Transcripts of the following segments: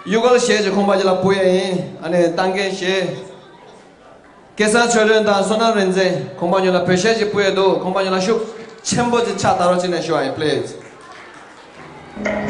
유걸 시에지 공부하지라 보여인 안에 단계 시에 계산 처리한다 소나렌제 공부하지라 배시지 보여도 공부하지라 슉 챔버지 차 다뤄지는 쇼아이 플레이즈 我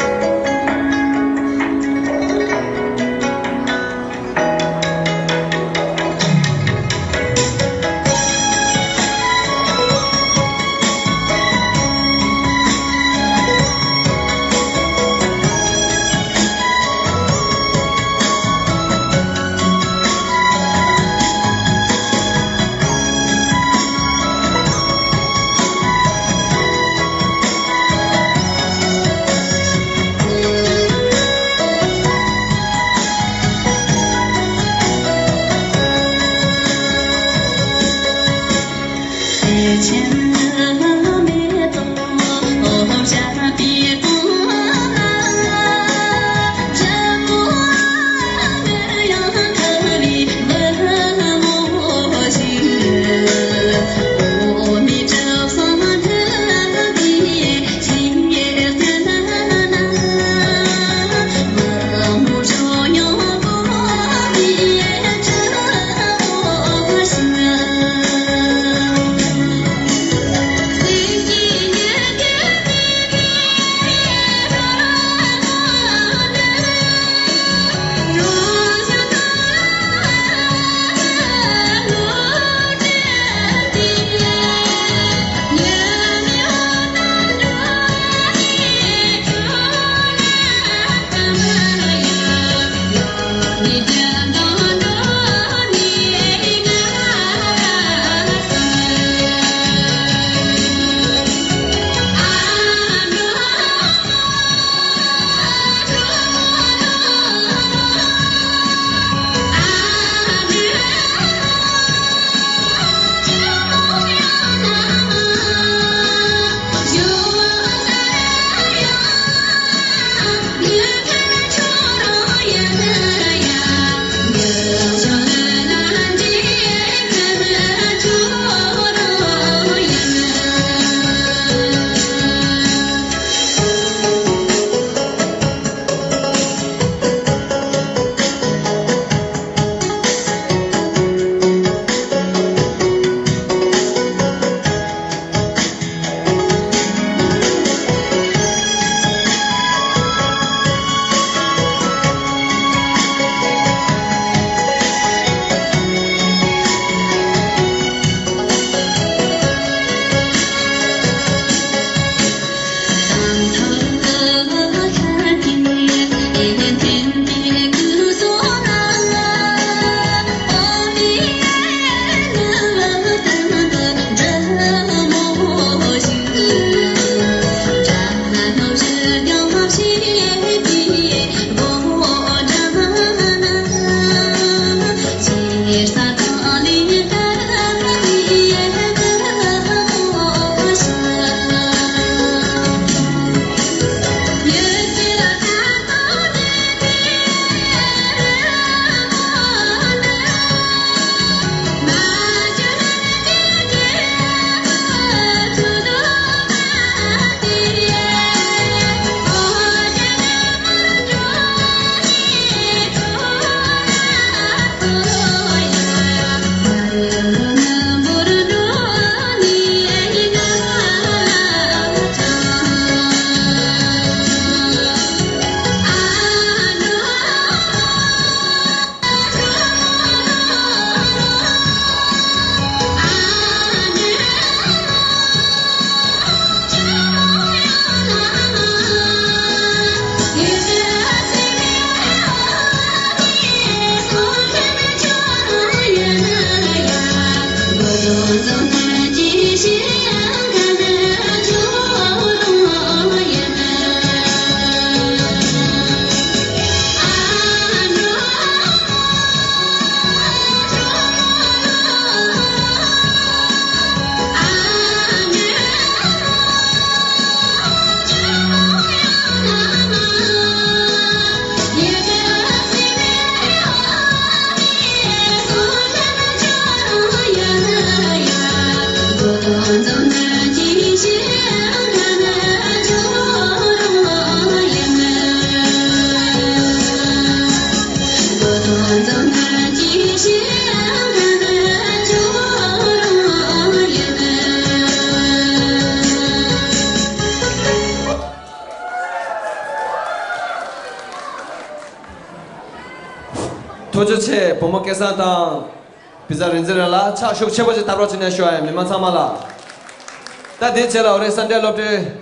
도저체 보모께서 다 비자 렌즈라 차 쇼크 쳐보지 답로지네 쇼에 미만사마라 다 대체라 우리 산데 롭데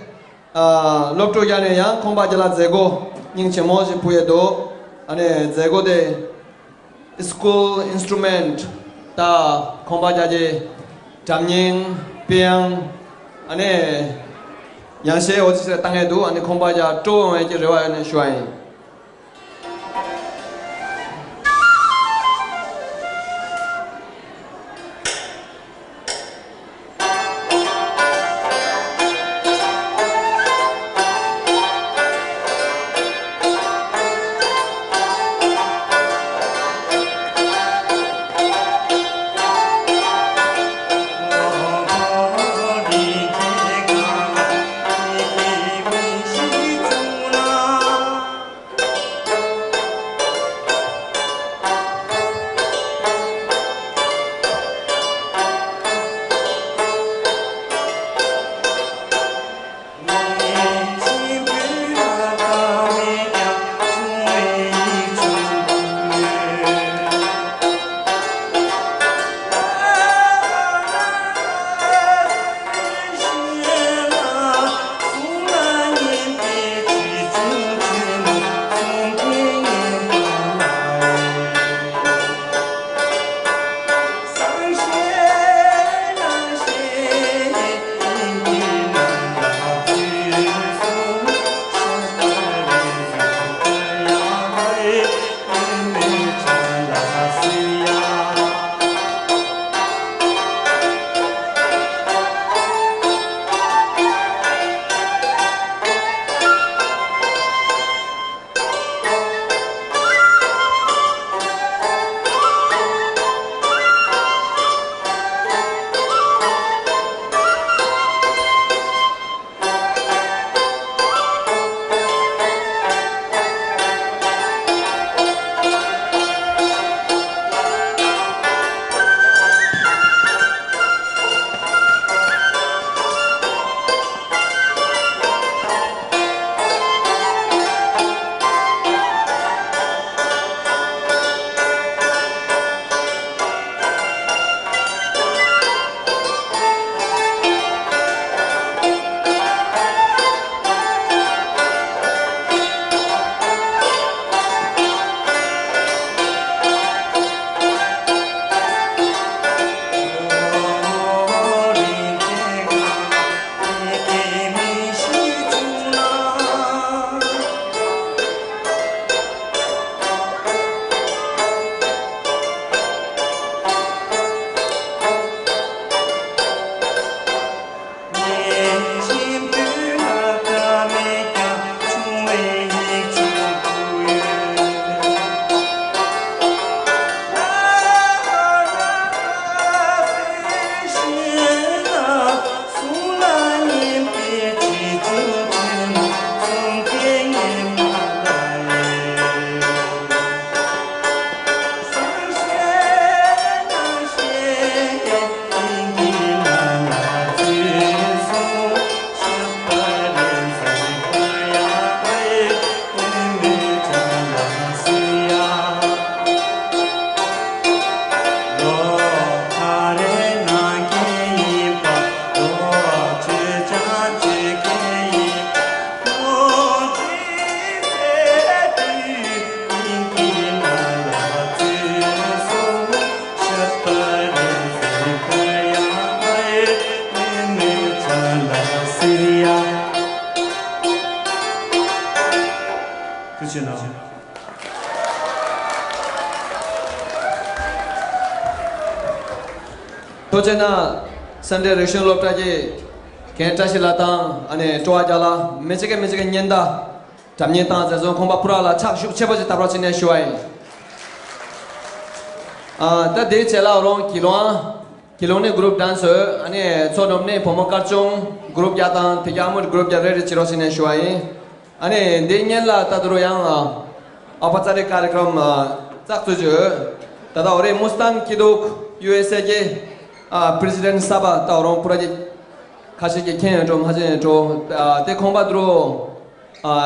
롭토 야네야 콤바젤라 제고 닝체모지 부에도 아네 제고데 스쿨 인스트루멘트 다 콤바자제 잠닝 비앙 아네 양세 어디서 땅에도 아네 콤바자 쪼에 레와네 쇼에 도제나 산데 레션 롭타지 켄타실라당 아니 토아잘라 메지게 년다 잠년다 자존 콤바 프라라 착슈 체버지 답라치네 쇼이 다 데체라 롱 kilwa Kilone group dancer ane sodomne pomokarchung group yatan tigamur group jarre chirosine shuai ane denyela tadro yang apachare कार्यक्रम chaktuju tada ore Mustang Kiduk USA ge president saba ta oron project khashige ken rom haje jo te khombadro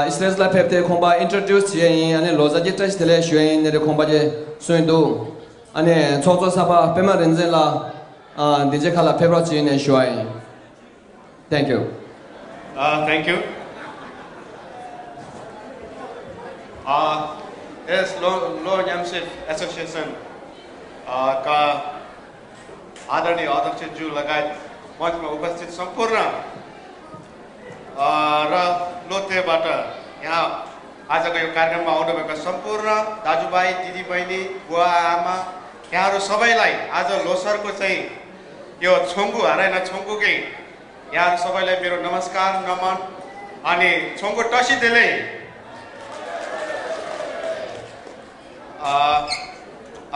Israel la pepte khomba introduce ye ane loza ge test tele shuai ne khomba je suindu ane chocho saba pema renjela DJ Khala February Chin and Shuai. Thank you. Thank you. Yes, Law Yamsif Association का आदरणीय अध्यक्षज्यू लगायत मञ्चमा उपस्थित सम्पूर्ण र लोतेबाट यहाँ आजको यो कार्यक्रममा आउनुभएका सम्पूर्ण दाजुभाइ दिदीबहिनी बुवा आमा यहाँहरू सबैलाई आज लोसरको चाहिँ यो छोङ्गु हराइन छोङ्गुकै यहाँहरू सबैलाई मेरो नमस्कार नमन अनि छोङ्गु टसिदेले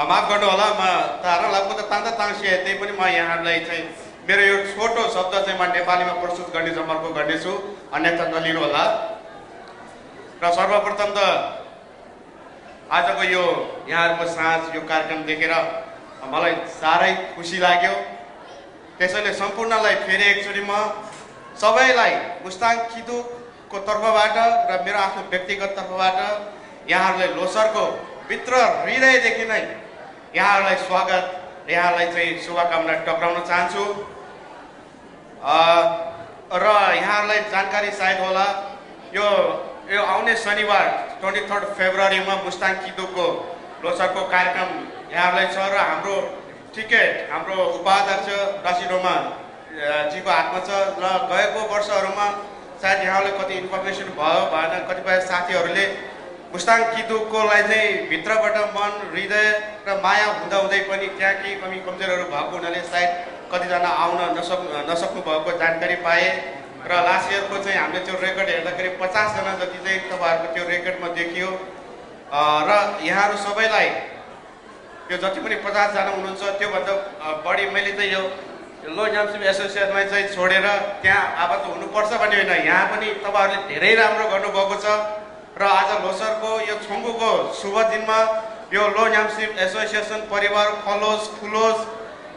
माफ गर्नु होला म तारा लाग्नु त तान्दा ताङ्सिए त्यही पनि म यहाँहरूलाई चाहिँ मेरो यो छोटो शब्द चाहिँ म नेपालीमा प्रस्तुत गर्ने जमर्को गर्नेछु अन्यथा नलिनु होला र सर्वप्रथम त आजको यो यहाँहरूको साँझ यो कार्यक्रम देखेर मलाई साह्रै खुसी लाग्यो त्यसैले सम्पूर्णलाई फेरि एकचोटि म सबैलाई मुस्ताङ किदुकको तर्फबाट र मेरो आफ्नो व्यक्तिगत तर्फबाट यहाँहरूलाई लोसरको भित्र हृदयदेखि नै यहाँहरूलाई स्वागत यहाँलाई चाहिँ शुभकामना टक्राउन चाहन्छु र यहाँहरूलाई जानकारी सायद होला यो आउने शनिबार 23 फेब्रुअरीमा मुस्ताङ किदुकको लोसरको कार्यक्रम यहाँहरूलाई छ र हाम्रो टिकट हाम्रो उपाध्यक्ष डासिडोमा जीको हातमा छ र गएको वर्षहरूमा सायद यहाँलाई कति इन्फर्मेसन भयो भएन कतिपय साथीहरूले मुस्ताङ किदुककोलाई चाहिँ भित्रबाट मन हृदय र माया हुँदाहुँदै पनि त्यहाँ केही कमी कमजोरहरू भएको हुनाले सायद कतिजना आउन नसक्नु भएको जानकारी पाए र लास्ट इयरको चाहिँ हामीले त्यो रेकर्ड हेर्दाखेरि 50 जना जति चाहिँ तपाईँहरूको त्यो रेकर्डमा देखियो र यहाँहरू सबैलाई यो जति पनि 50 जना हुनुहुन्छ त्योभन्दा बढी मैले चाहिँ यो लो यामसिफ एसोसिएसनमा चाहिँ छोडेर त्यहाँ आबद्ध हुनुपर्छ भन्ने होइन यहाँ पनि तपाईँहरूले धेरै राम्रो गर्नुभएको छ र आज लोसरको यो छोङ्गुको शुभ दिनमा यो लो यामसिफ एसोसिएसन परिवार फलोस् फुलोस्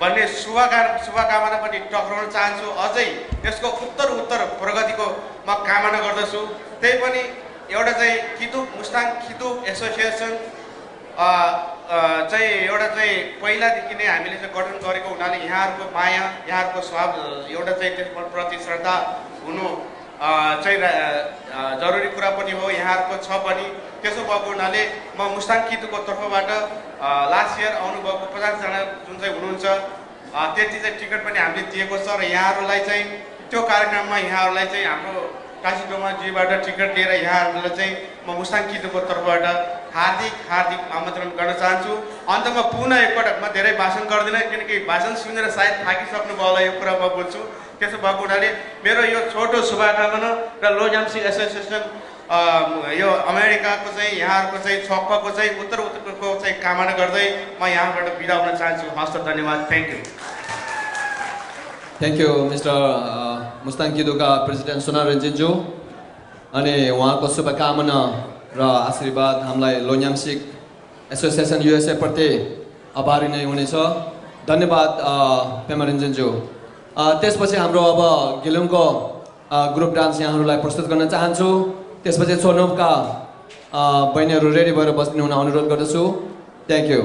भन्ने शुभकामना पनि टक्राउन चाहन्छु अझै यसको उत्तर प्रगतिको म कामना गर्दछु त्यही पनि एउटा चाहिँ किदुक मुस्ताङ किदुक एसोसिएसन चाहिँ एउटा चाहिँ पहिलादेखि नै हामीले चाहिँ गठन गरेको हुनाले यहाँहरूको माया यहाँहरूको स्वभाव एउटा चाहिँ त्यसप्रति श्रद्धा हुनु चाहिँ जरुरी कुरा पनि हो यहाँहरूको छ पनि त्यसो भएको हुनाले म मुस्ताङ किदुकको तर्फबाट लास्ट इयर आउनुभएको 50 जना जुन चाहिँ हुनुहुन्छ त्यति चाहिँ टिकट पनि हामीले दिएको छ र यहाँहरूलाई चाहिँ त्यो कार्यक्रममा यहाँहरूलाई चाहिँ हाम्रो काशीडोमा जीबाट टिकट लिएर यहाँहरूलाई चाहिँ म मुस्ताङ किदुकको तर्फबाट हार्दिक आमन्त्रण गर्न चाहन्छु अन्तमा पुनः एकपटक म धेरै भाषण गर्दिनँ किनकि भाषण सुनेर सायद थाकिसक्नु भयो होला यो कुरा म बोल्छु त्यसो भएको हुनाले मेरो यो छोटो शुभकामना र लो यामसिफ एसोसिएसन यो अमेरिकाको चाहिँ यहाँहरूको चाहिँ छक्कको चाहिँ उत्तरको चाहिँ कामना गर्दै म यहाँबाट बिदा हुन चाहन्छु हस्त धन्यवाद थ्याङ्क यू मिस्टर मुस्ताङ किदुकका प्रेसिडेन्ट सोना रञ्जितज्यू अनि उहाँको शुभकामना र आशीर्वाद हामीलाई लो यामसिफ एसोसिएसन युएसए प्रति आभारी नै हुनेछ धन्यवाद पेमा रञ्जनज्यू त्यसपछि हाम्रो अब गिलुङको ग्रुप डान्स यहाँहरूलाई प्रस्तुत गर्न चाहन्छु त्यसपछि छोनोपका बहिनीहरू रेडी भएर बस्ने हुन अनुरोध गर्दछु thank you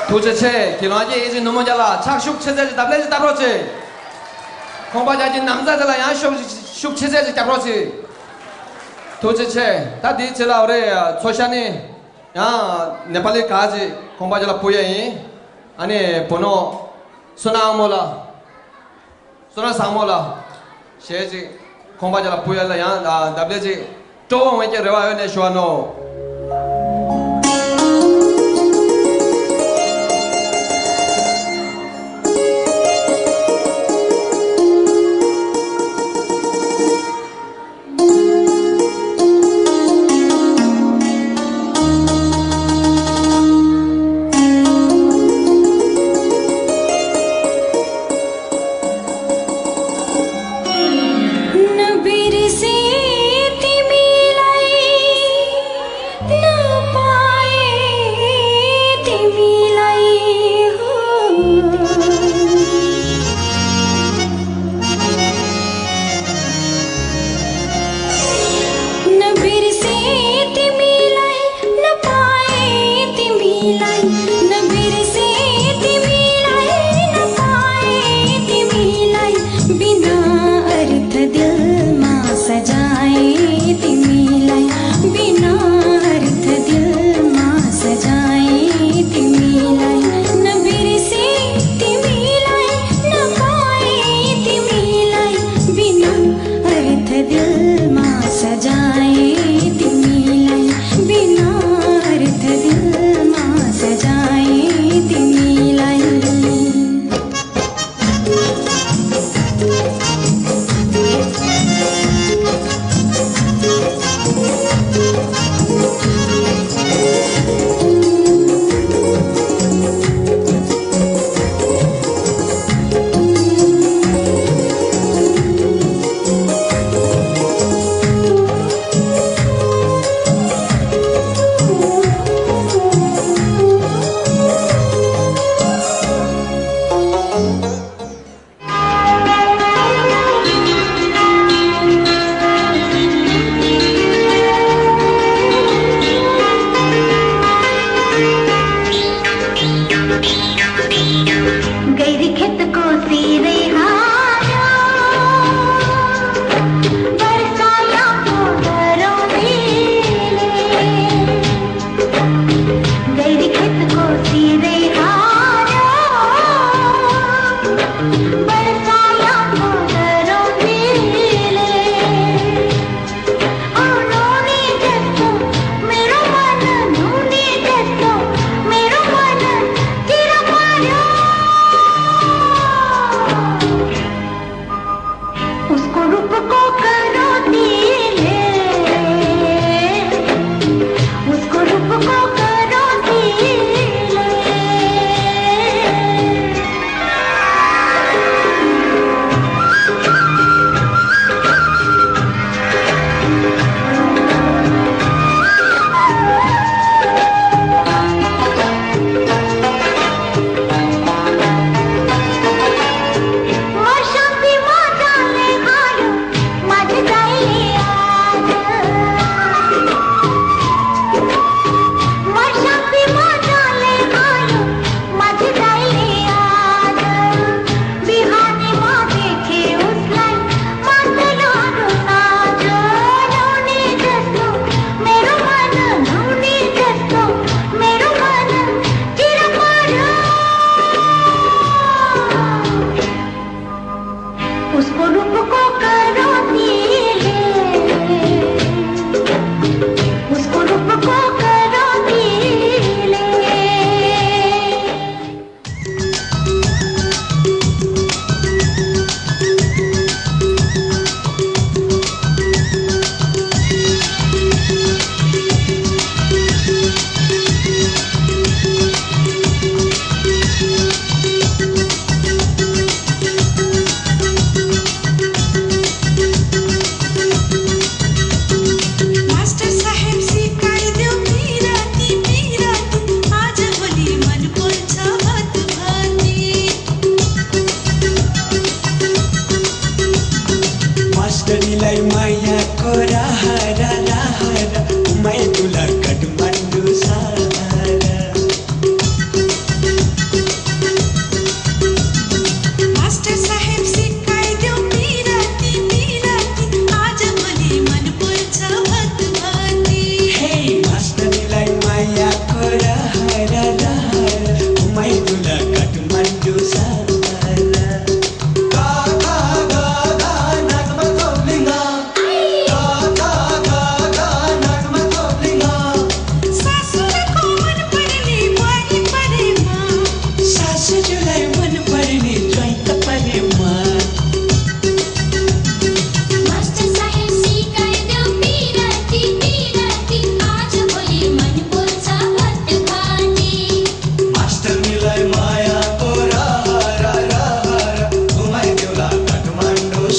도대체 기노아지 이제 너무 잘라 착숙 체제지 답례지 답로지 공부하지 남자들아 야숙 체제지 답로지 도대체 다 디체라 오래 소샤니 야 네팔리 가지 공부하지라 보여이 아니 번호 소나모라 소나 상모라 셰지 공부하지라 보여라 야 답례지 또 왜게 레와요네 쇼아노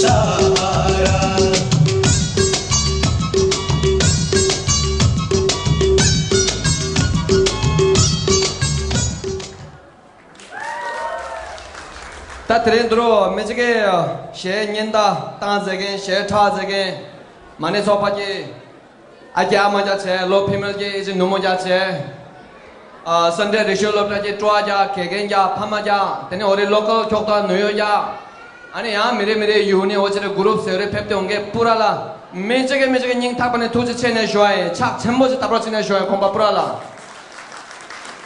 Sahara. Ta trendro mejige she nyenda ta zegen she tha zegen mane so pa ji aja ma ja che lo female ji is no mo ja che Sunday ratio lo ta ji twa ja kegen ja phama ja tene ore local chok ta no yo ja ane ya mere yu ne o che group se re phepte honge pura la mejige ning tha bane tu che ne shwae chak chenmo ji ta pro che ne shwae khomba pura la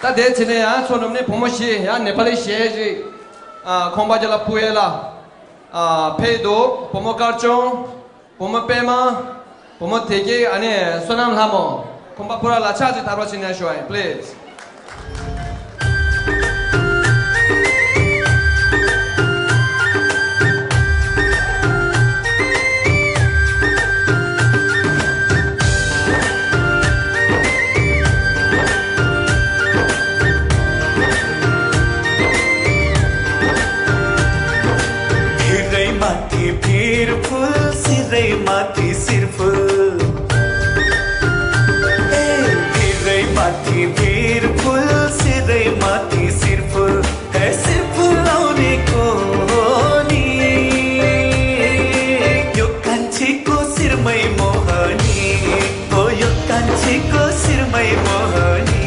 ta de che ne ya sonom ne phomo shi ya nepali she ji Khombajala Puela, Pedo, Pomo Karchon, Pomo Pema, Pomo Teke, and Sonam Hamo, Khombapura La Chaji Tarachina Shoy, please. Beautiful, sirai mati sirful. Sirai mati beautiful, sirai mati sirful. Hai sirful laune ko ni. Yo kanchi ko sirmai mohani. Oh yo kanchi ko sirmai mohani.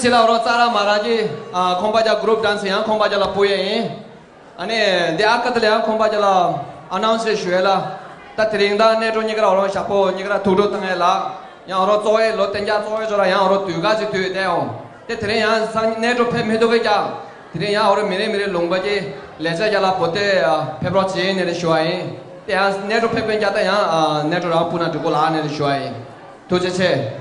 Chila ro tsara maraji Khombaja group dance yang Khombaja la puye ane de akatle yang Khombaja la announce shwela ta tringda ne ro nigra ro shapo nigra tudo tangela yang ro zoe lo tenja zoe jora yang ro tuga ji tu de on te tre yang sang ne ro phe me do ge ja tre yang ro mere longba je leja jala pote febro che ne shwai te yang ne ro phe ben ja ta yang ne ro ra puna du ko la ne shwai to je che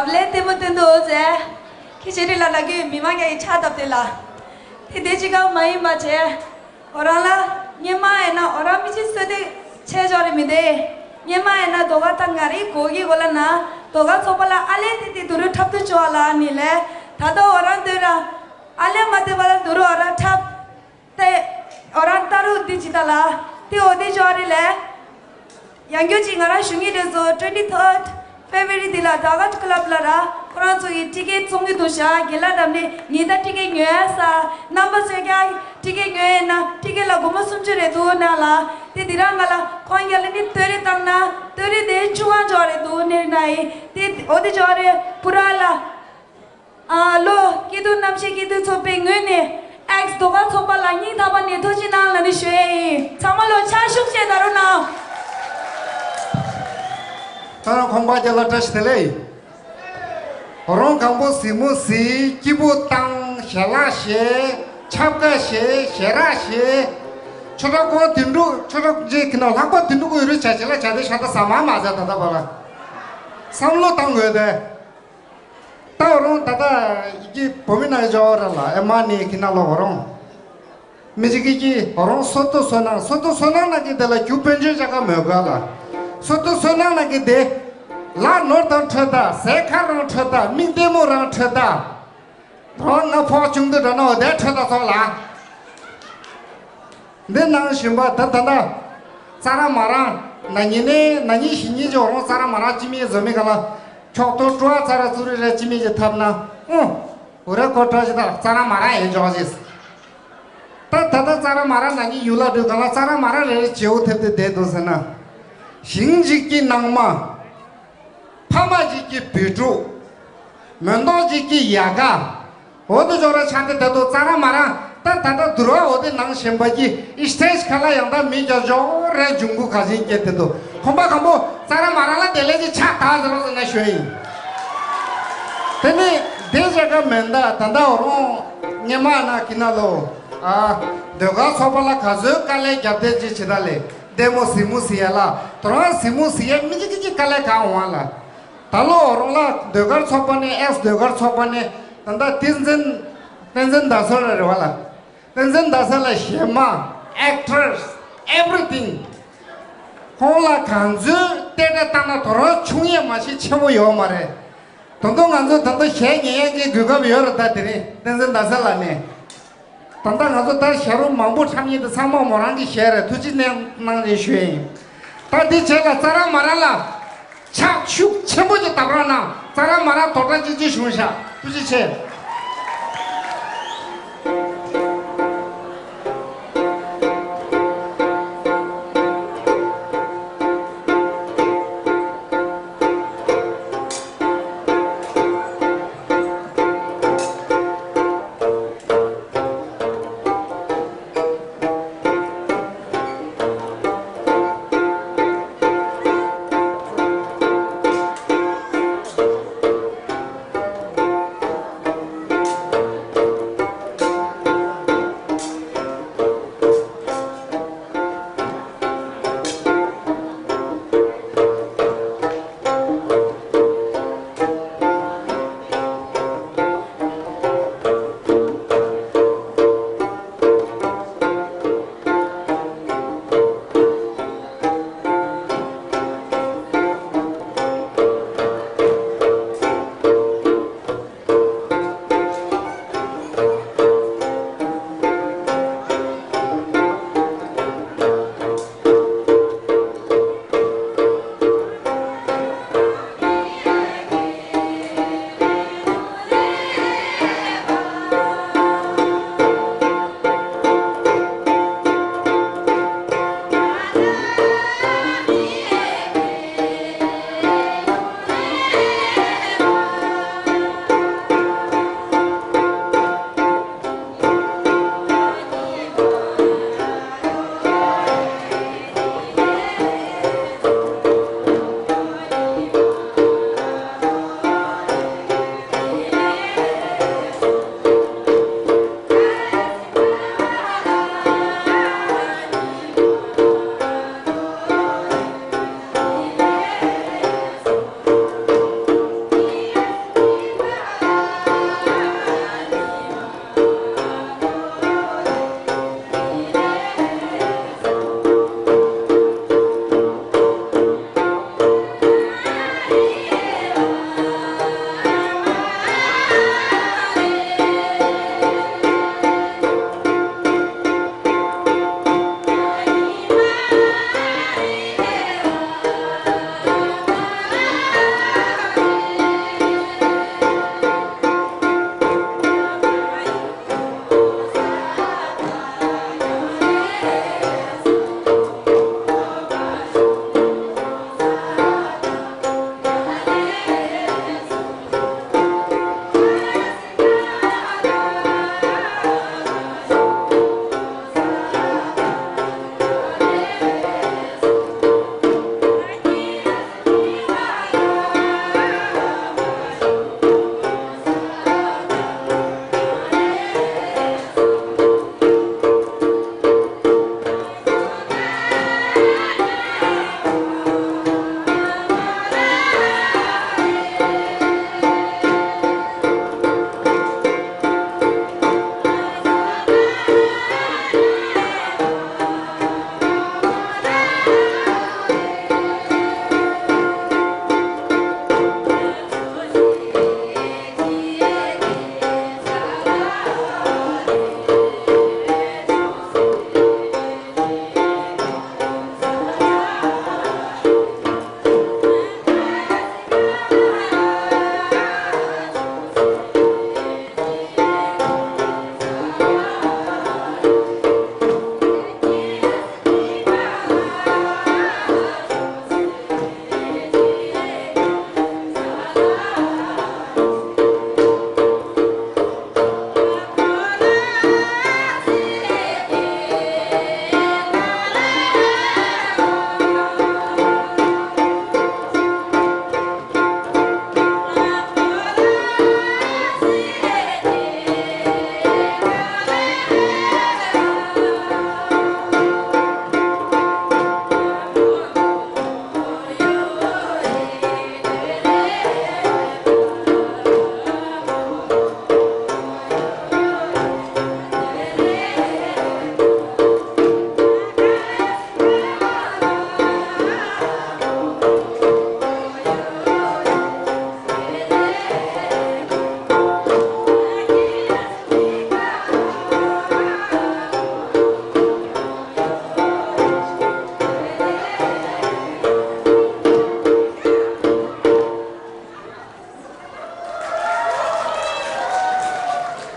Gable Timothy Kichiri Lagi, Mimanga chat of the la. Tidichiga Mai Mache, Orala, Yema and Oramichi study Chejorimide, Yema and Dogatangari, Kogi Golana, Toga Sopala, Ale Duru Tap to Chola, Nile, Tado Orandura, Ale Matebala Duru or Tap, the Orantaru Digitala, the Odi Jorile, Yangu Chingara Shungi 23rd. February dila dagat club lara Franco ticket songi dosha gela damne nida ticket ngesa number sega ticket ngena ticket la goma sumjure do nala te dirangala koingale ni tere tamna tere de chuwa jore do ne nai te odi jore purala lo kidu namse kidu chope ngene ex doga chopa la ni daba ne doji nal ni shwe chamalo cha shukje daruna Tara khomba jala tashtele Horong kambo simu si kibu tang shala she chapka she shera she Chora ko tindu chora je kina lakpa tindu ko yuri chachila chade shata sama maza tata bala Samlo tang goyde Ta horong tata iki pomina jawara la emani kina lo horong Mijiki ki horong soto sonang na ki dala kyu penje jaka myoga la Soto sonang lagi deh, la northern thada, sekarang thada, mindemo rang thada, orang ngapa cungdu dana, deh thada sola. Deh nang simba tanda, cara marah, nanyi sini je orang cara marah cimi zami kala, cokto dua cara suri je cimi je thabna, ure kota je ta, cara marah enjoys. Tanda cara marah nanyi yula du kala, cara marah le jauh thede deh dosana. Shingjiki nangma, Pamajiki pitu, Mendojiki yaga, Odo jora chante tedo tsara mara, tata dura ode nang shembaji, stage kala yanda mija jore jungu kazi ke tedo. Komba kambo tsara mara la deleji chata zaro na shwei. Tene dejaga menda tanda oro nyema na kinalo, dega sobala kazu kale jabdeji chidale. Demo simu siala, toran simu siya mijiki kale kaawala. Talo orangla degar sopane, degar sopane, tanda Tenzin dasala rewala. Tenzin dasala shema, actors, everything. Hola kanzu, teta tana toran chungya mashi chemo yo mare. Tondo kanzu tanda shenya ke guga biyor tatire, Tenzin dasala ne. Tanda ngazo ta sharu mambu chamye de sama morangi shere tuji nang de shwe ta di chega tsara marala cha chuk chemo je tabrana tsara mara tota ji shumsha tuji che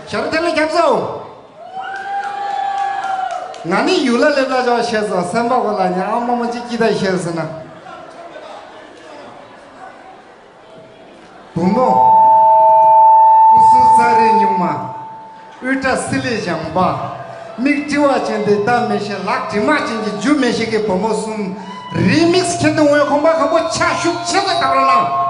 शरतेले 캡소 나니 유라레라 저 셔서 선박을라냐 엄마만지 기다 셔서나 부모 우수사레 뇽마 으타 실레 장바 믹티와 첸데 다메시 락티마 첸지 주메시게 부모숨 리믹스 켄도 오요 공부하고 차슉 첸데 따라나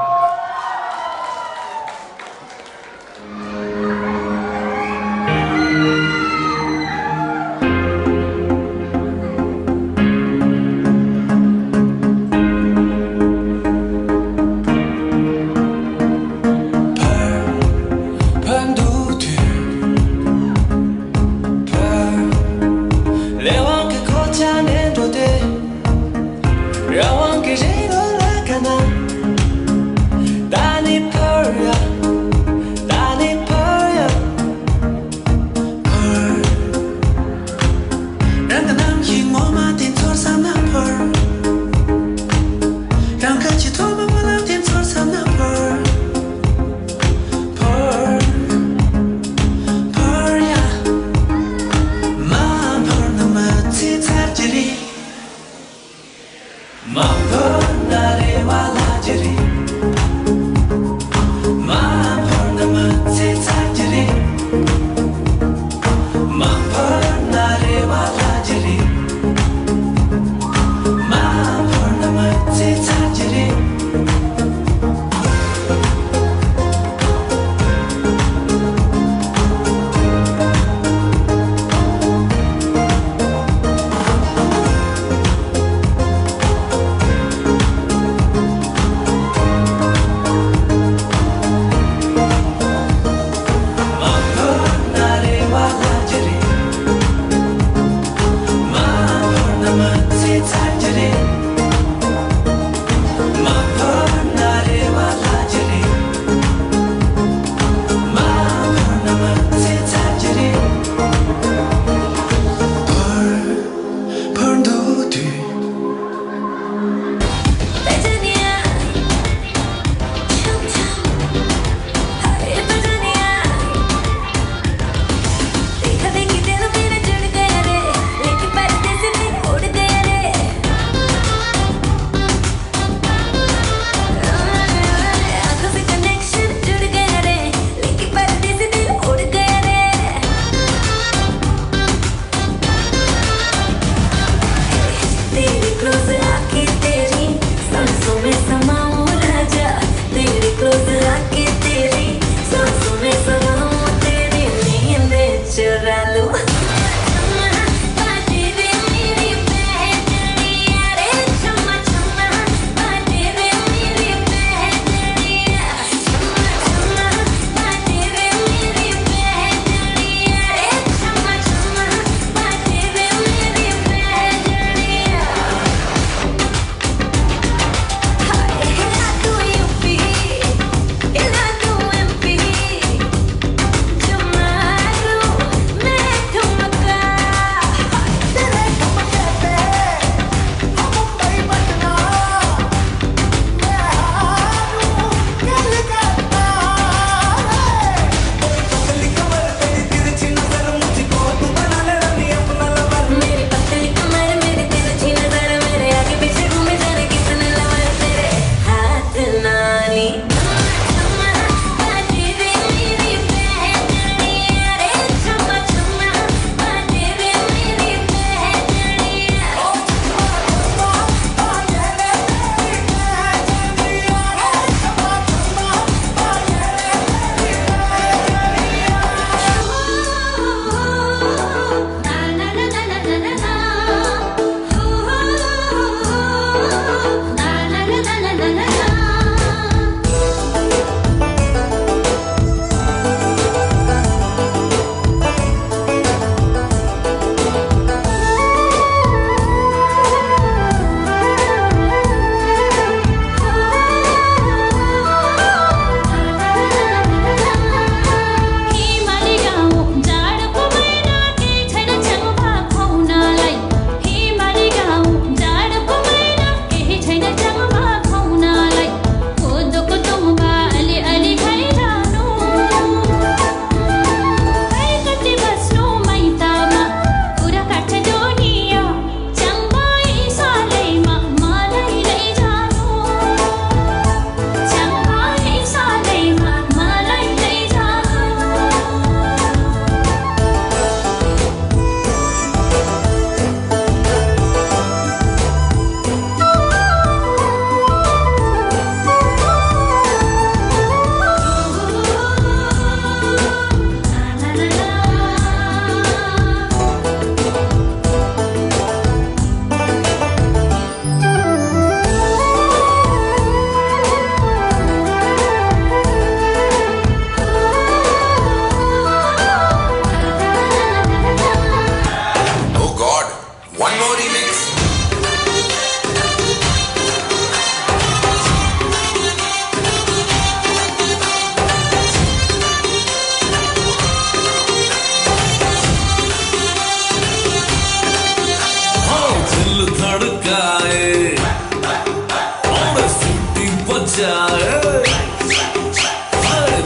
जाए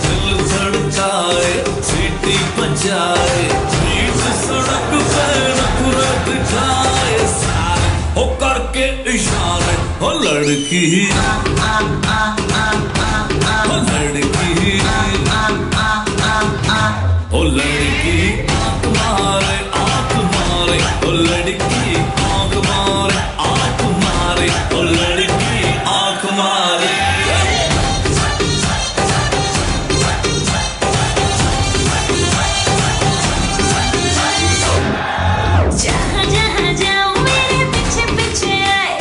दिल धड़काए सीटी बजाए बीच सड़क pay नखरा दिखाए सारे हो करके इशारे हो लड़की हो लड़की ओ लड़की आँख मारे ओ लड़की आँख मारे ओ लड़की आँख मारे जहाँ जहाँ जाऊँ मेरे पीछे पीछे आए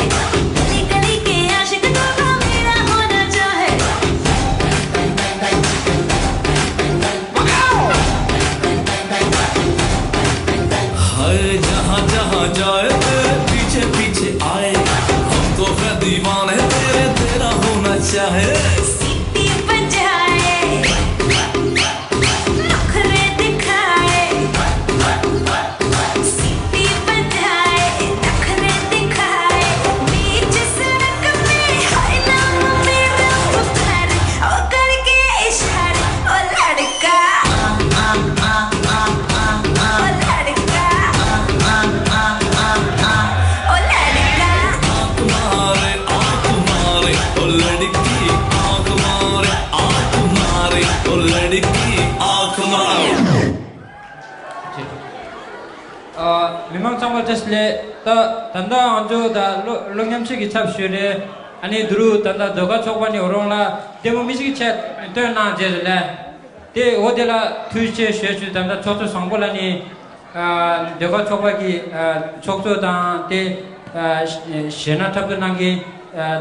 गली गली के आशिक तो मेरा होना चाहे हाय जहाँ जहाँ जाए तेरे पीछे पीछे आए हम तो है दीवाने तेरे तेरा होना चाहे सीटी बजाए नखरे दिखाए सीटी बजाए नखरे दिखाए बीच सड़क में हाय नाम मेरा पुकारे ओ करके इशारे ओ लड़का ओ लड़की आँख मारे ओ लड़की आँख मारे 미망 참고 됐을래 다 단다 안조 다 롱냠식이 잡슈레 아니 두루 단다 너가 초반이 오롱라 데모 미식이 챗 떠나 제래 데 오데라 투체 쉐슈 단다 초초 상골라니 너가 초바기 촉조다 데 시나 탑근한게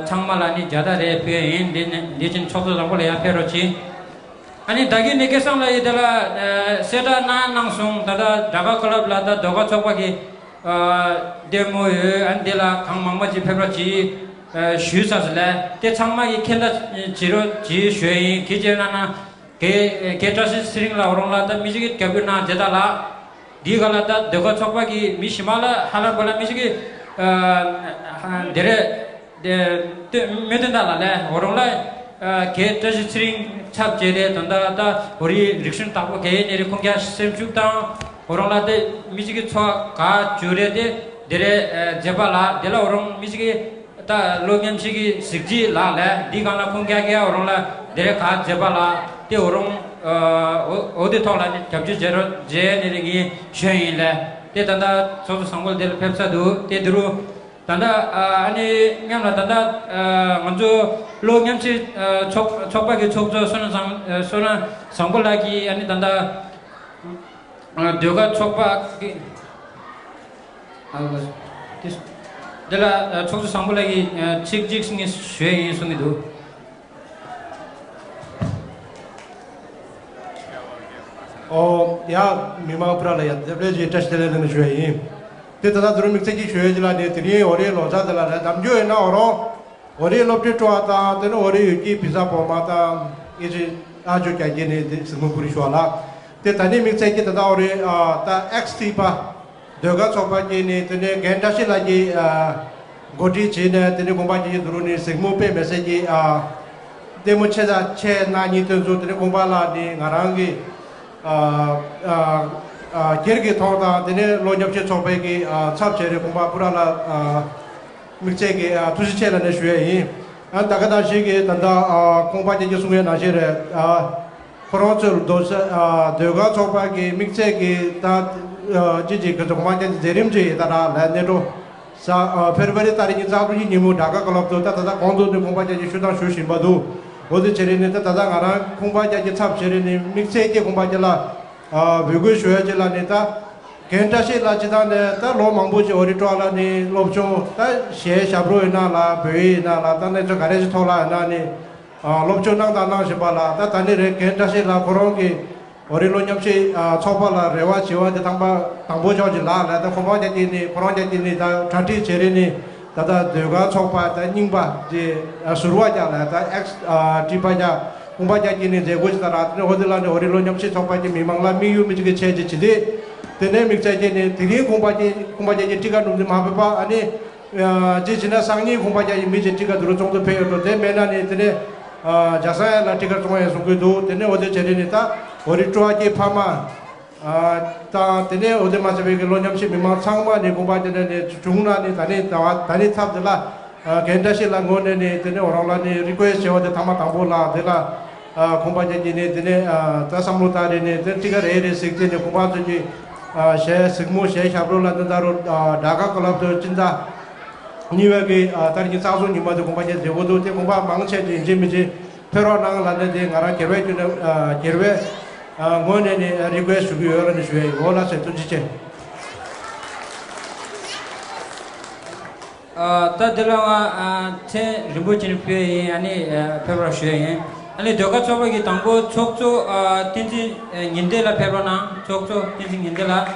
창말라니 자다레 페인 리진 초초 상골에 페로치 아니 다기 네게상라 이들아 세다 나낭송 다다 다가 클럽라다 도가 초바기 데모에 안데라 강망마지 페브라지 슈사슬레 테 창마기 켄다 지로 지 쉐이 기제나나 게 게타시 스트링라 오롱라다 미지기 캡비나 제다라 디갈라다 도가 초바기 미시말라 하나볼라 미지기 데레 메든다라레 오롱라 ke registering chap jere tanda ta ori restriction tapo ke nere khongya system chukta orangla de miji chwa ka jure de dere jebala dela orang miji ta logem chigi sigji la la di gala khongya ge orangla dere ka jebala te orang ode thola ni kapju jero je nere gi shein la te tanda so sangol del pepsa du te duru tanda 아니 냠나 tanda 먼저 로냠치 촉박이 촉조 소나 상골라기 아니 tanda дө가 촉박이 데라 촉조 상골라기 직직승이 쉐이 송이도 야 미마프라라 데브레지 테스트레는 쉐이 तेता दुरु मिक्से की शोय जला ने तिरी ओरे लोजा दला रे दमजो है ना ओरो ओरे लोपटे तो आता तेनो ओरे की पिज्जा पोमाता ये जे आजो क्या ये ने सिंगपुरी शोला ते तने मिक्से की तदा ओरे ता एक्स टीपा दोगा सोपा के ने तने गेंडा से लागी गोटी चेने तने गोबा जी दुरु ने सिंगमु पे मैसेज ते मुझे जा छे ना नी तो जो तने गोबा ला ने ngarangi kirgi thongda dine lonyapche chobegi chapchere kumba purala mikchegi tusichela ne shwe an dagada shige tanda kumba je sungye na jere koronchul dosa dega chobagi mikchegi ta jiji ko kumba je jerimje dara la neto sa February tarikh zabri nimu daga kolop to ta tada kondo ne kumba je shudan shushin badu ode chere ne ta tada ngara kumba je chapchere ne mikchegi kumba jela 비고 쇼야질라 네타 겐타시 라지다네 타 로망부지 오리토알라니 롭초 타 셰샤브로이나라 베이나라 타네 저 가레지 톨라나니 롭초 나다나 시발라 타 타네레 겐타시 라 코롱기 오리로냠시 초발라 레와 지와데 당바 당보조질라 라타 코바제티니 프로제티니 타 타티 제레니 타다 데가 초파 타 닝바 제 수루와자라 타 엑스 티파자 kumbaja je gojta ratne hodela ne orilo nyamche chopa je mimangla miyu mijge cheje chide tene mikcha je ne tiri kumbaja je tika dum mahapa ani je jina sangni kumbaja je mije tika duro chong to pe to de mena ne tene 자사야 라티가 통해 속에도 되네 어디 제리니까 우리 쪽에 파마 다 되네 어디 맞아베 로냠시 미마 상마니 공바되네 중나니 다니 탑들라 겐다시 랑고네 되네 오랑라니 리퀘스트 어디 타마 타볼라 데라 공바제지네 되네 다삼로타리네 데티가 레레 식제네 공바제지 셰 식모 셰 샤브롤란다로 다가 클럽도 진짜 니웨게 다리 사소 니마도 공바제 제고도 테 공바 망체지 인지미지 페로랑 라데데 나라 게르웨 게르웨 ngone니 리퀘스트 비어라니 쉐 원하세 투지체 따들랑아 체 리보진 피에 아니 페브라쉐 아니 도가 초바기 당고 촉초 틴지 닌데라 페브라나 촉초 틴지 닌데라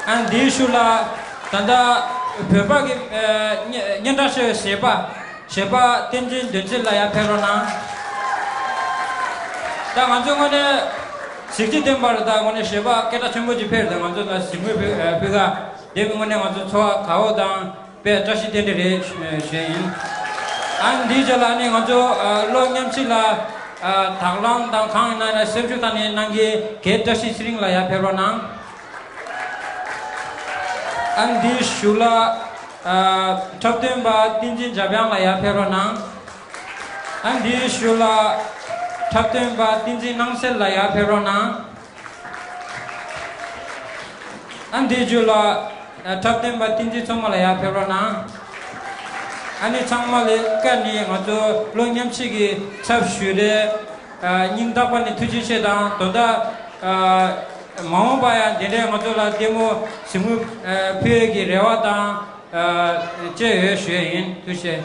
안 디슈라 단다 페바기 년다시 셰바 틴지 덴질라야 페브라나 다 만종원에 식지 템바르다 원에 셰바 깨다 첨부지 페르다 만종나 시무 페가 대문에 만종 초아 가오당 pe tashi dendere shein an dijalani ngajo lonyamchila thanglang dang khang na sebjutani nangi ke tashi sring la ya perona an di shula thaptemba tinjin jabyang la ya perona an di shula thaptemba tinjin nangsel la ya perona an di jula Taptemba tinji chomalaya perona ani changmale kani ngajo longyamchigi chapshure ningdapani tujisheda toda maobaya dere ngajo la demo simu phegi rewada je shwein tushe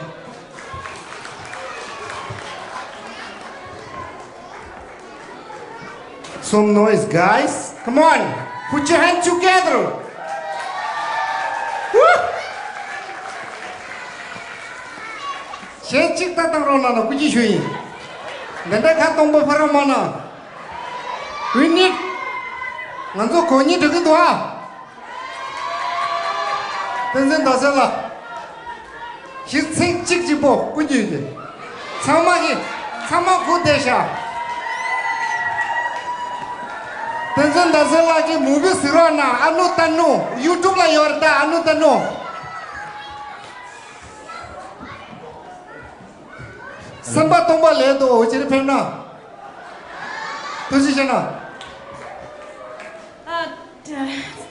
Some noise, guys. Come on, put your hands together. Cik tak tahu mana, kuci shui. Ganda kat tombo para mana. We need. Nganzo koni deket doa. Tenzin dasar lah. Cik jibo, kuci je. Sama ku desha. Tenzin dasar lagi movie sirana, anu tanu, YouTube lah yorda, anu tanu. Samba tomba le do chiri pemna tuji chana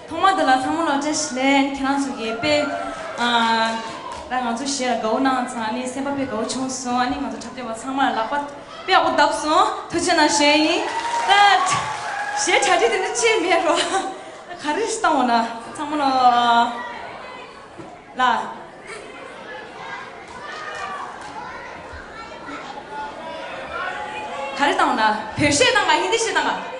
통마들라 상물로 제시래 캐나수기 빼 나가 주시야 고나 자니 세바페 고 총소 아니 가서 잡대와 상말 라빠 빼고 답소 도치나 셰이 셰 차지되는 치미로 가르스타오나 상물로 라 가르스타오나 별시에다가 힌디시에다가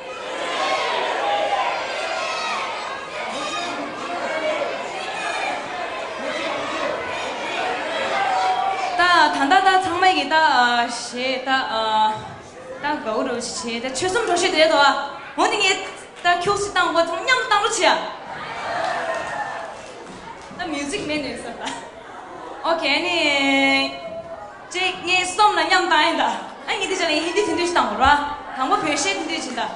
단다다 장마이기다 시다 다 거우로 시다 최선 조시 돼도 언니게 다 교수 땅 뭐 정량 땅으로 치야 나 뮤직 메뉴 있었다 오케이 아니 제게 썸나 냥 다인다 아니 이제 전에 힌디 듣듯이 땅으로 와 강보 별시 듣듯이다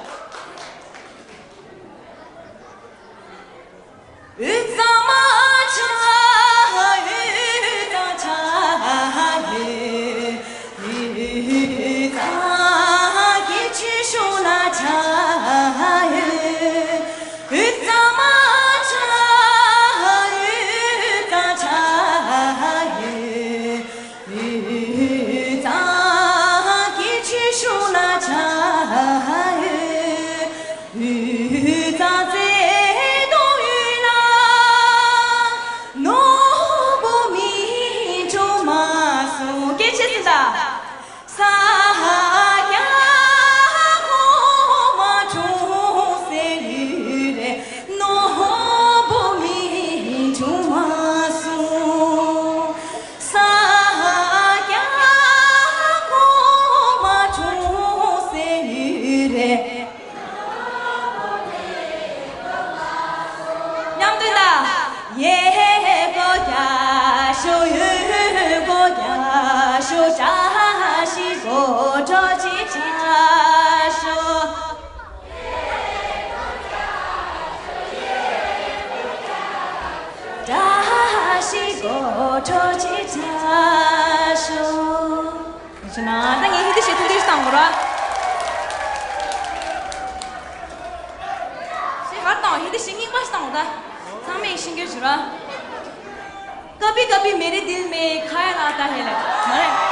샤시고 나 당이 히드 시트 디스탄 거라 시하다 히드 싱잉 마스탄 거다 सामने इशिंगे जुरा कभी-कभी मेरे दिल में ख्याल आता है मरे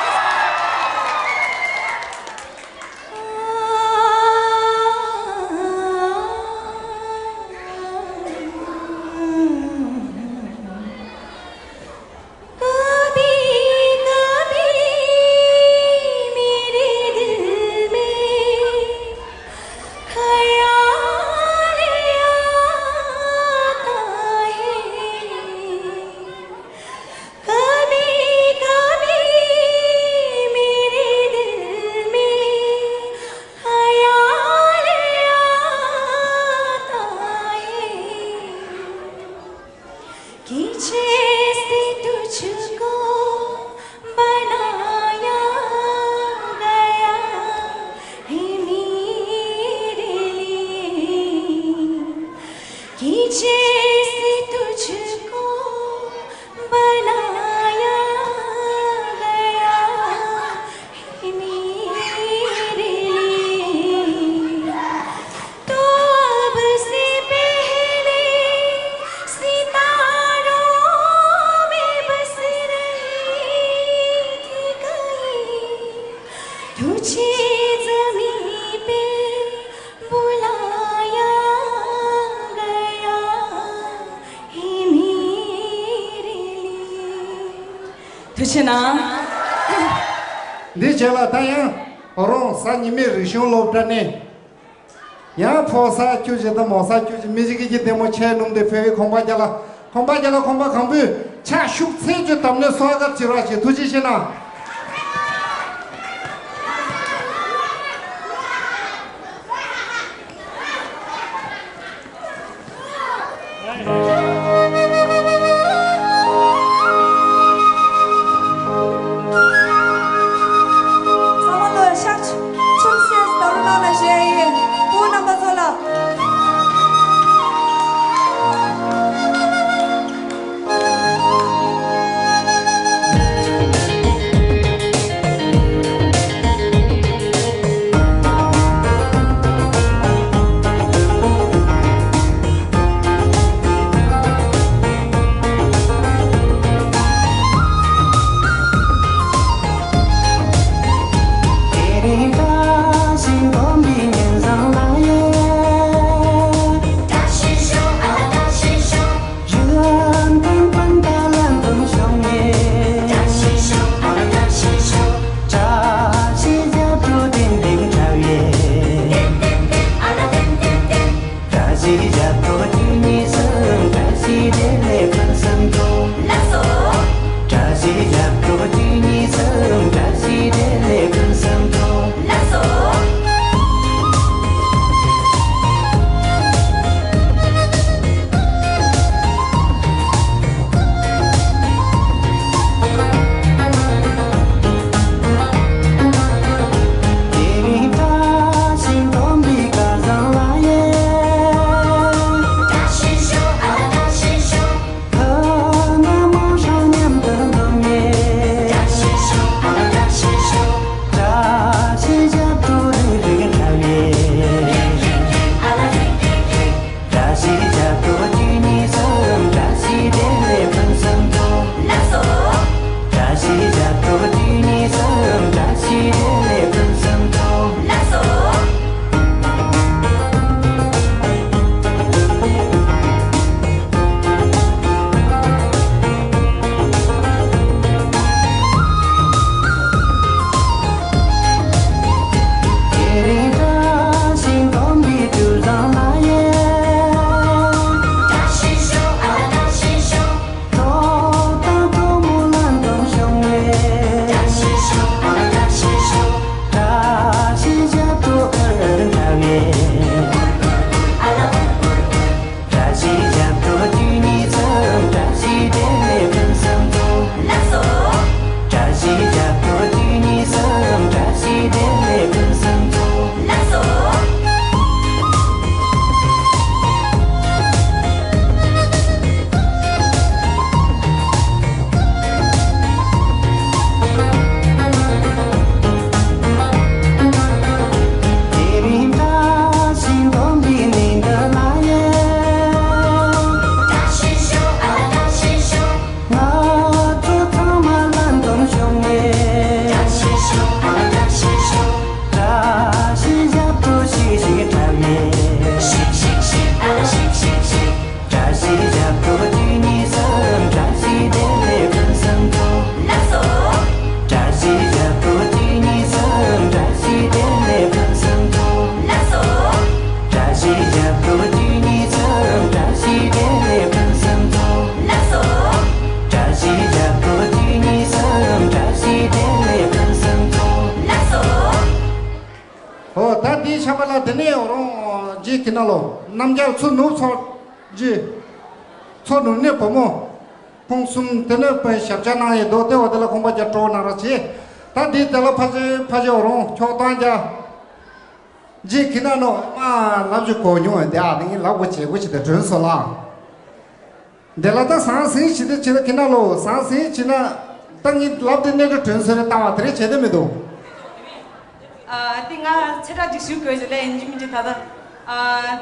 Đi chơi là tay á, orang sa ni me rishon lo trane. Ya phosa chu je da mosa chu je music ji demo che num de fe khomba jala khomba khambu cha shuk se je tamne swagat chira che tuji shena. 이 샤발라 되네 오로 지 기나로 남자 수누 소지 소누네 보모 풍숨 되네 배 샵자나에 도테 오들라 공바자 토나라지 다디 달라 파제 오로 초단자 지 기나노 마 남주 고뇨 대아니 라고치 고치데 준소라 데라다 상신 시데 치데 기나로 상신 치나 땅이 랍데네 준소레 따와드리 제데메도 tinga chera jisu ko jele enjim ji tada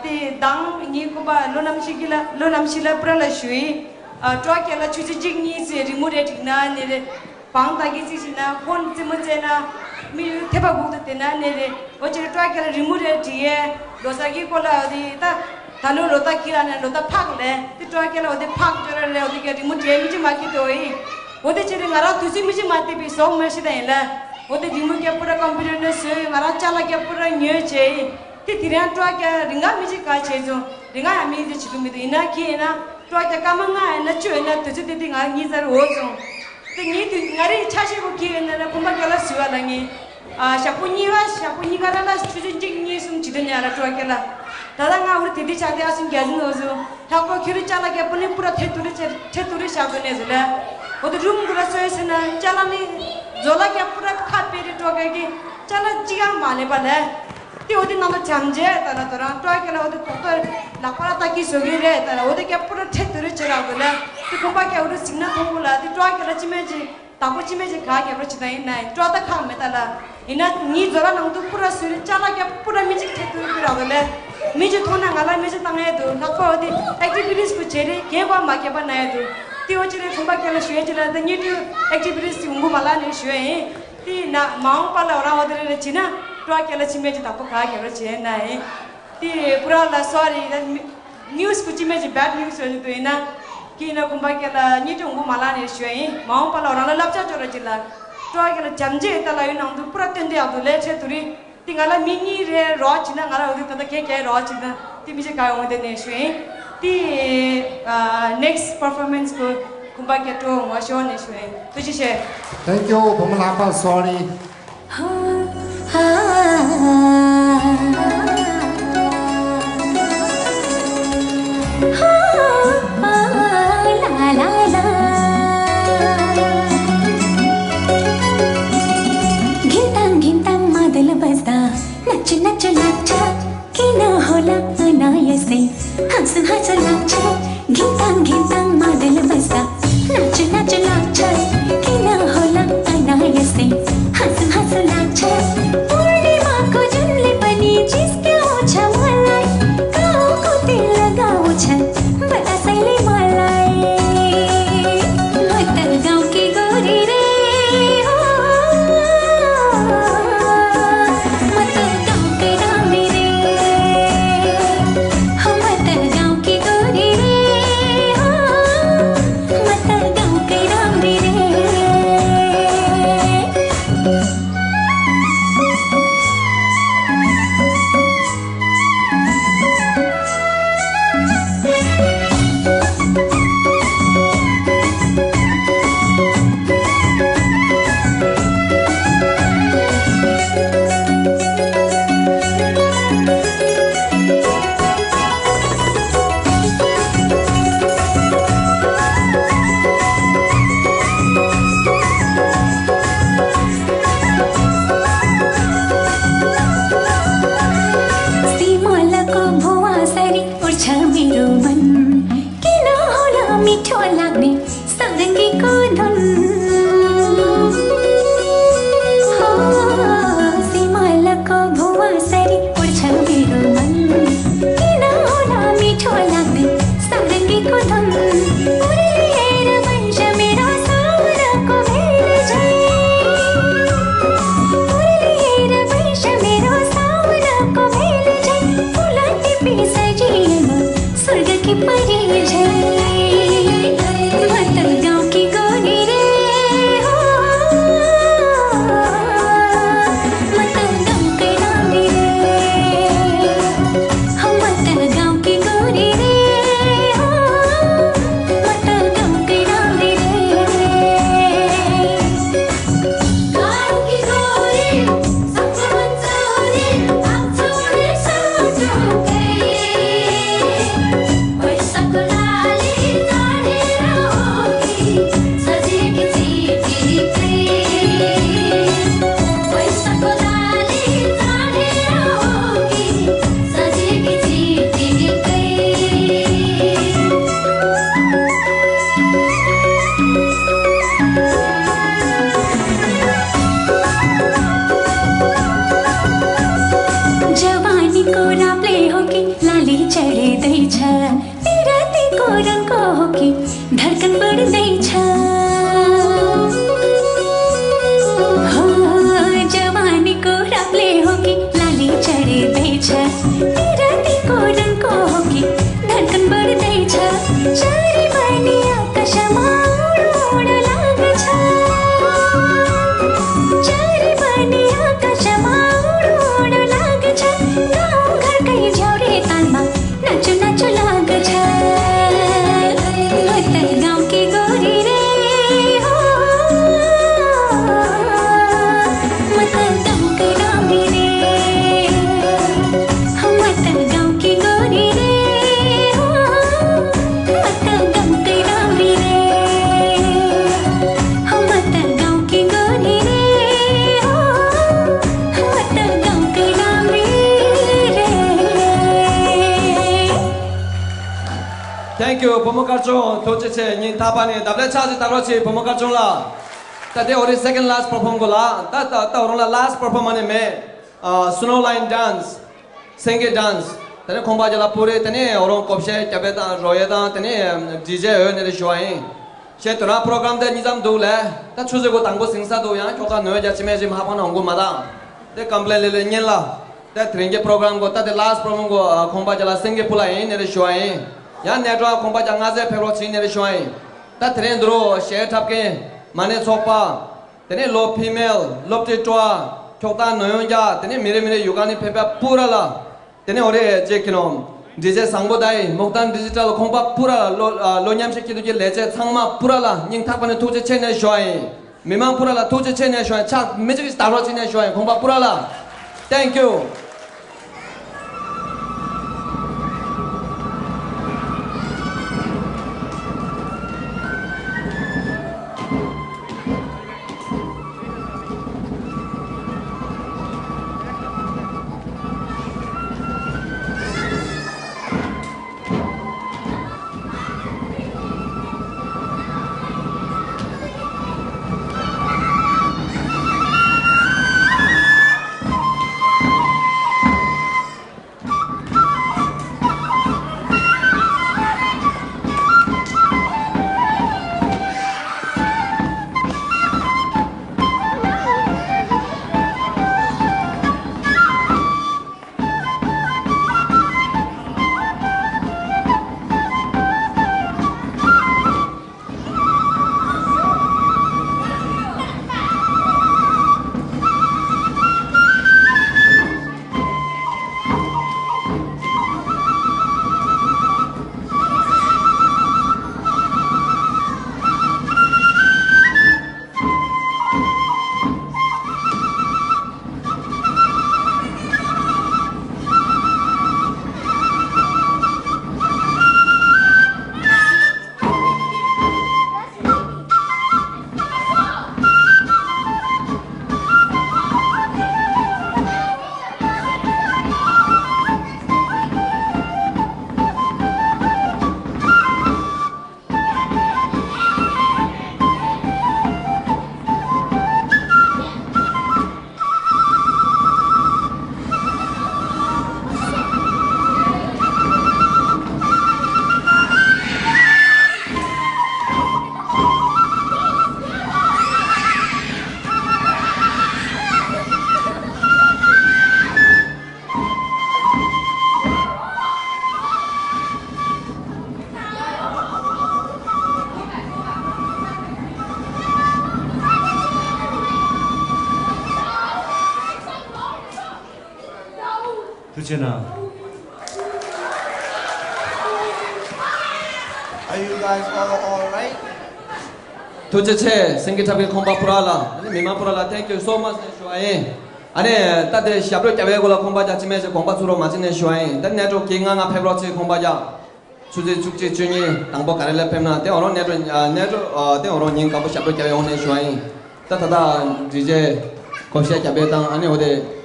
te dang ni ko ba lonam shila prala shui twa kela chuji jigni se remote tigna ne pang ta gi si na phone chim je na mi theba gu de na ne re o je twa kela remote tie dosa gi ko la di ta tanu rota kila ne rota phak le te twa kela ode phak jore le ode ke remote ye mi ji ma ki doi ode chiri ngara tuji mi ji ma te bi so me si dai la ode dimu ke pura computer ne se ngara chala ke pura nye che ti tiran twa ke ringa mi ji ka che jo ringa mi ji chiku mi de ina ki na twa ke kamanga na chue na tu ji ti nga ni zar ho jo te ni ti ngari chashi ko ki na kuma ke la suwa la ni shapuni ga ra la chu ji ji ni sum chi de nya la twa ke la dada nga uri ti cha de asin ge jin ho jo ha ko khiri chala ke puni pura the turi sha do ne zela ode room gura so se na chala ni जोला के पूरा खात peri टोके की चला जिगा माने बने ती ओदी नाम चमजे तना तोरा टोके ना ओदी तो लापरा ताकि सोगी रे तना ओदी के पूरा ठेतुरे चला बोले ती कोपा के ओदी सिग्ना थोला ती टोके ला चिमेजी ताको चिमेजी खा के प्रो चिताई नाइ टोता खा में तला इना नी जोला नंग तो पूरा सुरी चला के पूरा मिजी ठेतुरे पिरा बोले मिजी थोना ngala मिजी तंगे दो लाको ओदी एक्टिविटीज को चेरे के बा मा के बनाए दो ती ओचिरे खुंबा केला शुए चला द नीटू एक्टिविटीज उंगु माला ने शुए ती ना माउ पाला ओरा ओदरे रे चिना टवा केला चिमेजी तापो खा के रे चे नाइ ती पुरा ला सॉरी न्यूज़ को चिमेजी बैड न्यूज़ हो तो इना कि ना खुंबा केला नीटू उंगु माला ने शुए माउ पाला ओरा ला लपचा चोरा चिला टवा केला जमजे तला इ नंदु पुरा तेंदे आदु ले छे तुरी तिंगाला मिनी रे रो चिना ngala ओदि तदा के रो चिना ती मिजे का ओदे ने शुए next performance ko kumba ke to wa show ne shwe to ji she thank you bomla sorry la la la gintam madal basta nach nach nach kina hola anayase hans hans lacha gintam madal basta nach nach lacha kina hola anayase hans hans lacha पूर्णिमा को जुनले बनी जिसके ओछा मलाई गाओ को तिल लगाओ छन बता सैले मलाई मत गाँव की गोरी रे हो मत गाँव के रामी रे मत गाँव की गोरी रे हो मत गाँव के रामी रे तेरा तिको रङको हो कि धड्कन बढ्दैछ चारै बनी आकाशमा उड लाग्छ चारै बनी आकाशमा उड लाग्छ गाउँ घरकै झ्याउरे तालमा नाचु नाचु लाग्छ म त गाउँकी गोरी रे हो म त गाउँकै रामी रे म त गाउँकी गोरी रे हो म त गाउँकै रामी रे म त गाउँकी गोरी रे हो म त गाउँकै रामी रे Thank you, Pomokarchong, Tocheche, Ning Tapani, Double Charge, Tarochi, Pomokarchong la. That day, already second last perform go la. That last performance me, snow line dance, senge dance. Tene Komba Jala Pure, Tene, Oron Kopshe, Kabeta, Royeda, Tene, DJ, Nere Shuain. She to na program de Nizam Dule, that choose go tango singsa do ya, Choka no Jachimezi Hapan Ongo Mada. They complain Nyela. That ringe program go, that the last program go, Komba Jala Senge Pula in Nere Shuain. Ya network kompa jangaze pherochi nere shwai ta tren dro share thap ke mane chopa tene lo female lopte toa chota noyonja tene mere yugani phepa pura la tene ore je kinom dj sangbodai mokdan digital kompa pura lo nyam se kidu je leje changma pura la ning thapane toje chene shwai mimang pura la toje chene shwai cha magic star ro chene shwai kompa pura la. Thank you. Tujana. Are you guys all right? Tujeche, Singitabi Komba Purala, Mima Purala, thank you so much, Shuain. Ane, that the Shabro Tabegola Komba Jachimese Komba Suro Martin Shuain, the Netro King and Pebrochi Kombaja, Suji Chukchi Juni, Tambo Karela Pemna, they are on Netro, they are on Yin Kabu Shabro Tabeon Shuain. Tata DJ Kosha Kabeta, Ane,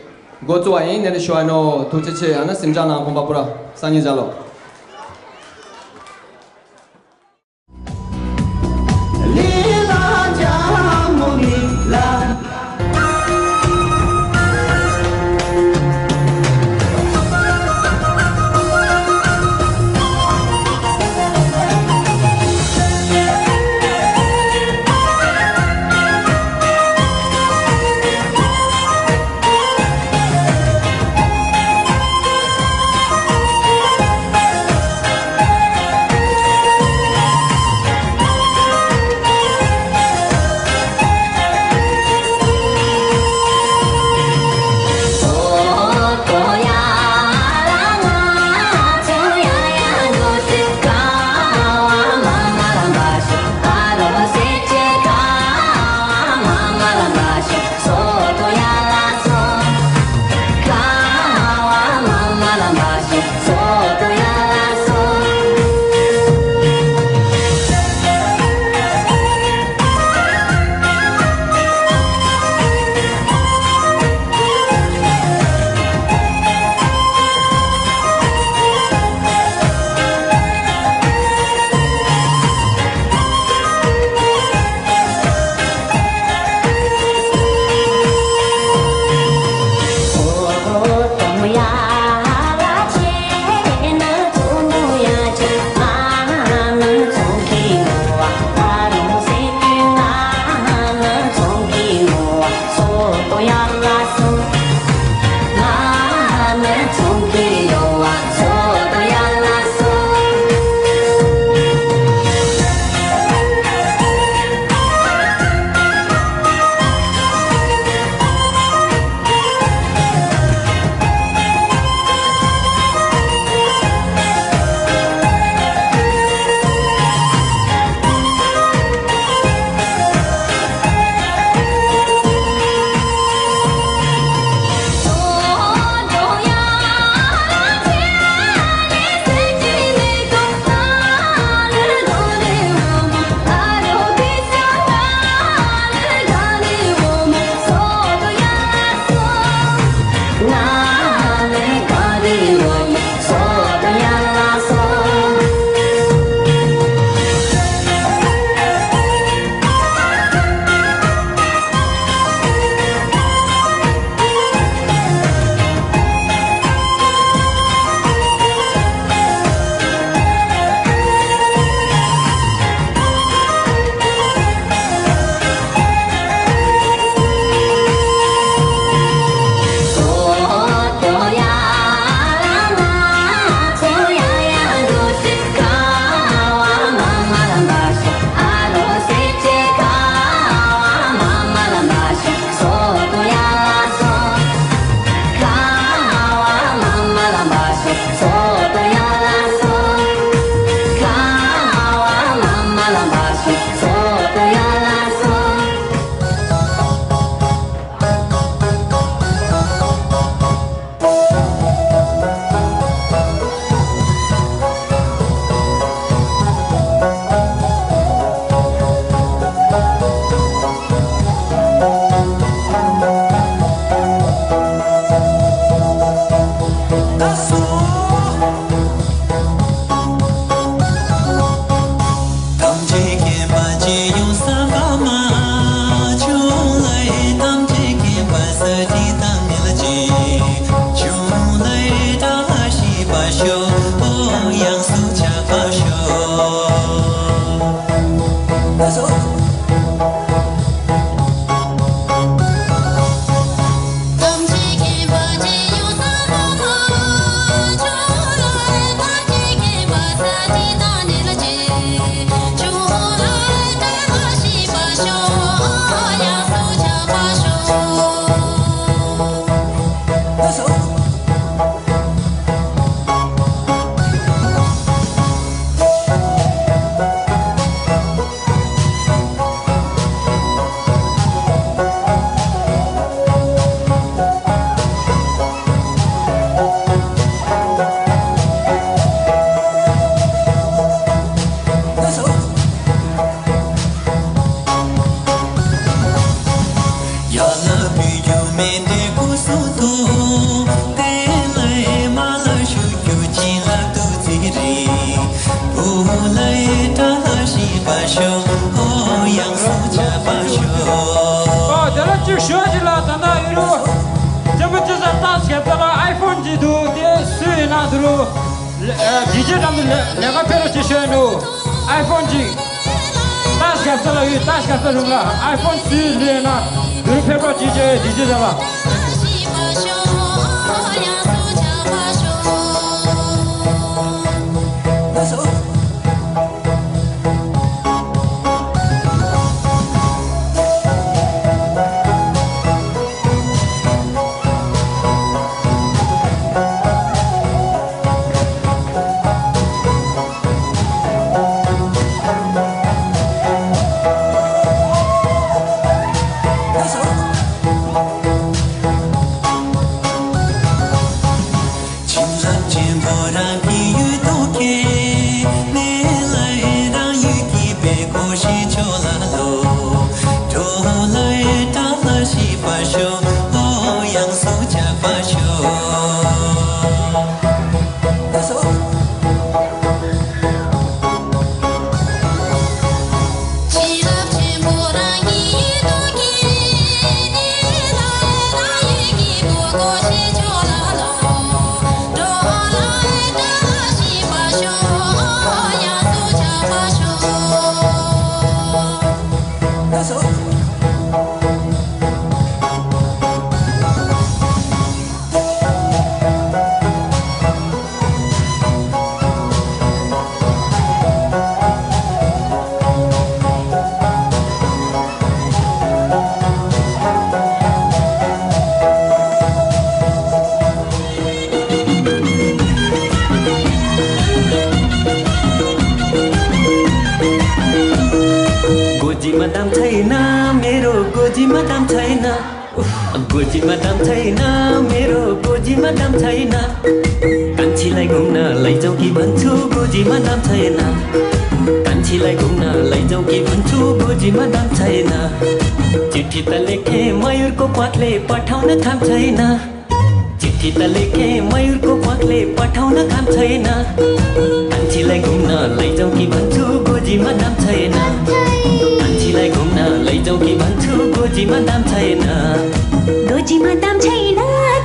go to a inn and Shuano, Tujeche, and Simjana Komba Pura, Sanizalo. 这了就设计了，等到有了，这不就是大写的了 iPhone 几度的水那度了，DJ 他们两个配了几选了 iPhone 几，大写的了有大写的了 iPhone 4的那，有配了 DJ 的了。गोजीमा दाम छैन मेरो गोजीमा दाम छैन कान्छीलाई घुम्न लैजाऊ कि भन्छु गोजीमा दाम छैन कान्छीलाई घुम्न लैजाऊ कि भन्छु गोजीमा दाम छैन चिठी त लेखे मयूरको पखले पठाउन काम छैन चिठी त लेखे मयूरको पखले पठाउन काम छैन कान्छीलाई घुम्न लैजाऊ कि भन्छु गोजीमा दाम छैन कान्छीलाई घुम्न लैजाऊ कि भन्छु गोजीमा दाम छैन गोजीमा दाम छैन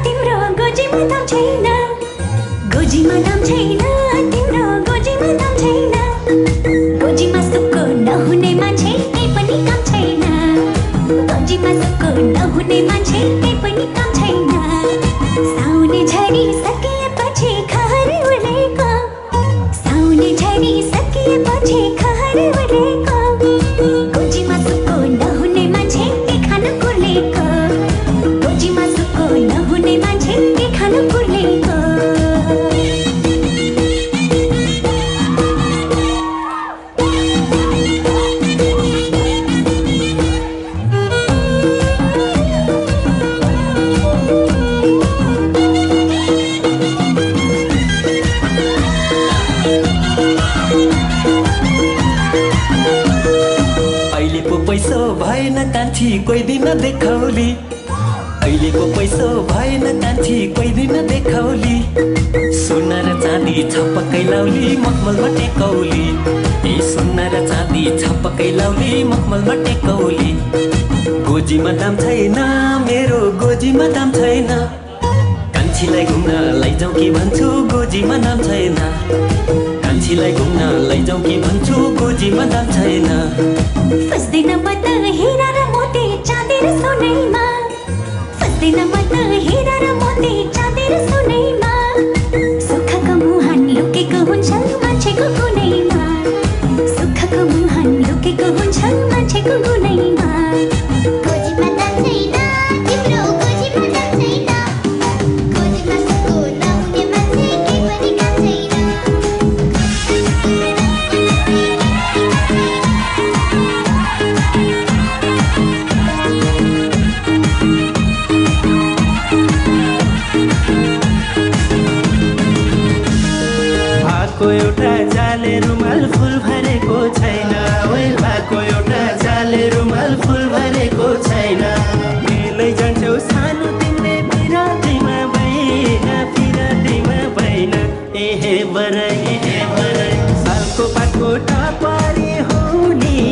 तिम्रो गोजीमा दाम छैन गोजीमा दाम छैन तिम्रो गोजीमा दाम छैन गोजीमा सुक्को नहुने मान्छे केही पनि काम छैन गोजीमा सुक्को नहुने मान्छे केही पनि काम छैन साउने झरी सकिएपछि खहर उलेको साउने झरी सकिएपछि खहर उलेको गोजीमा सुक्को नहुने मान्छे के खान कुर्लेको गोजीमा सुक्को नहुने मान्छे के खान कुर्लेको पैसो भएन कान्छी कोही दिन देखाउली अहिलेको पैसो भएन कान्छी कोही दिन देखाउली सोना र चाँदी छपक्कै लाउली मखमलमा टेकौली ए सोना र चाँदी छपक्कै लाउली मखमलमा टेकौली गोजीमा दाम छैन मेरो गोजीमा दाम छैन कान्छीलाई घुम्न लैजाऊ कि भन्छु गोजीमा दाम छैन कान्छीलाई घुम्न लैजाऊ कि भन्छु गोजीमा दाम छैन फस्दैन म त हिरा र मोती चाँदी र सोनैमा फस्दैन म त हिरा र मोती चाँदी र सोनैमा सुखको मुहान लुकेको हुन्छ मान्छेको गुनैमा सुखको मुहान लुकेको हुन्छ मान्छेको गुनैमा गोजीमा दाम छैन तिम्रो गोजीमा दाम छैन गोजीमा सुक्को नहुने मान्छे केही पनि काम छैन भाको एउटा जाले रुमाल फुल भरेको छैन ओइ भाको एउटा जाले रुमाल फुल भरेको छैन मिलै जान्छौ सानो तिमीले फिरादैमा भएन एहे बरै सालको पातको टपरी हुने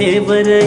देवरै